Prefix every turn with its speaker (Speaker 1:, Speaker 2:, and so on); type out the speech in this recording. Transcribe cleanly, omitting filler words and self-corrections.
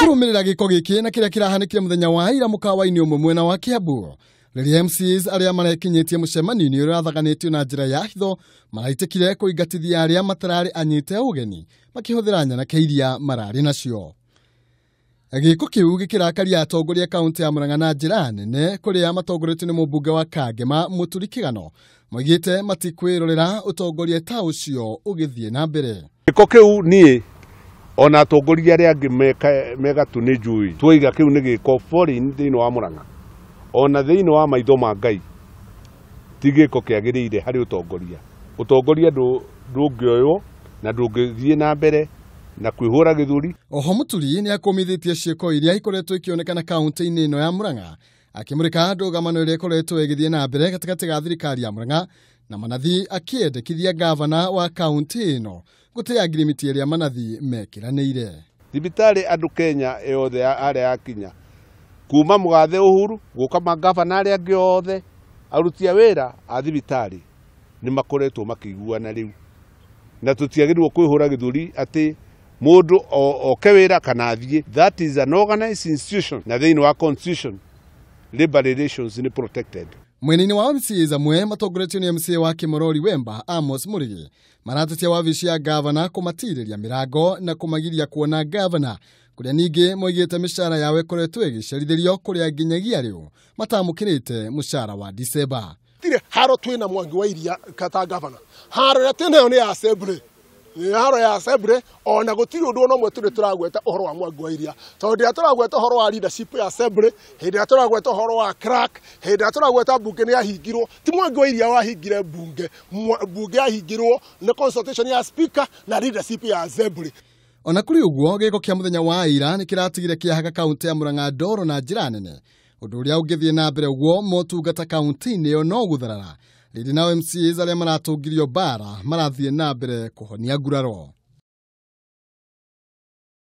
Speaker 1: Kũrũmĩrĩra gĩko gĩkĩ na kĩrĩa kĩrahanĩkire mũthenya wa ira mũkawa-inĩ ũmwe mwena wa Kiambu, rĩrĩa MCAs arĩa marekinyĩtie mũcemanio-inĩ ũrĩa ũrathaganĩtio na njĩra ya hitho maraitĩkire kũingatithia arĩa matararĩ anyite ũgeni makĩhũthĩra nyanake iria mararĩ nacio. Gĩko kĩu gĩkĩrakaria atongoria kaunti ya Murang'a na njĩra nene kũrĩa matongoretio nĩ mũmbunge wa Kangema Mũturi Kĩgano moigĩte matikwĩrorera ũtongoria ta ũcio ũgĩthiĩ na mbere.
Speaker 2: Gĩko kĩu niĩ ona atongoria arĩa angĩ megatu nĩ njui tuoiga kĩu nĩ gĩko foreign thĩinĩ wa Murang'a ona thĩinĩ wa maitho ma Ngai ti gĩko kĩagĩrĩire harĩ ũtongoria. Ũtongoria ndũngĩoywo na ndũngĩthiĩ na mbere na kwĩhũra gĩthũri.
Speaker 1: Oho Mũturi nĩ akũmithĩtie ciĩko iria ikoretwo ikĩonekana kaunti-inĩ ĩno ya Murang'a akĩmũrĩka ndũgamano ĩrĩa ĩkoretwo ĩgĩthiĩ na mbere gatagatĩ ga thirikari ya Murang'a na manathi akĩendekithia gavana wa kaunti ĩno gũtĩa ngirimiti ĩrĩa manathi mekĩranĩire.
Speaker 2: Thibitarĩ andũ Kenya yothe arĩa yakinya kuma mũgathe Uhuru gũka magavana arĩa angĩ othe aruti a wĩra a thibitarĩ nĩ makoretwo makĩiguana rĩu, na tũtiagĩrĩirwo kwĩhũra gĩthũri atĩ mũndũ oke wĩra kana athiĩ. That is an organized institution na thĩinĩ wa constitution labor relations nĩ protected.
Speaker 1: Mwena-inĩ wa MCAs amwe matongoretio nĩ MCA wa Kĩmorori Wemba Amos Mũrĩgĩ maratetia wabici ya gavana kũmatirĩria mĩrango na kũmagiria kuona gavana kũrĩa ningĩ moigĩte mĩcara yao ĩkoretwo ĩgĩcerithĩrio kũrĩa nginyagia rĩu matamũkĩrĩte mũcara wa Dicemba.
Speaker 3: Tirĩ haro twĩna Mwangi wa Iria ta gavana, haro ĩrĩa twĩnayo nĩ ya assembly, nĩ haro ya assembly ona gũtirĩ ũndũ ona ũmwe tũrĩ tũragweta ũhoro wa Mwangi wa Iria tondũ rĩrĩa tũragweta ũhoro wa leadership ya assembly, hĩndĩ ĩrĩa tũragweta ũhoro wa crack, hĩndĩ ĩrĩa tũragweta mbunge nĩ yahingirwo, ti Mwangi wa Iria wahingire mbunge, mbunge yahingirwo nĩ consultation ya speaker na leadership ya assembly.
Speaker 1: Ona kũrĩ ũguo gĩko kĩa mũthenya wa ira nĩ kĩratigire kĩahaga kaunti ya Murang'a ndoro na njĩra nene, ũndũ ũrĩa ũngĩthiĩ na mbere ũguo motungata kaunti-inĩ ĩyo no gũtharara rĩrĩ nao MCAs arĩa maratũngirio mbara marathiĩ na mbere kũhonia nguraro.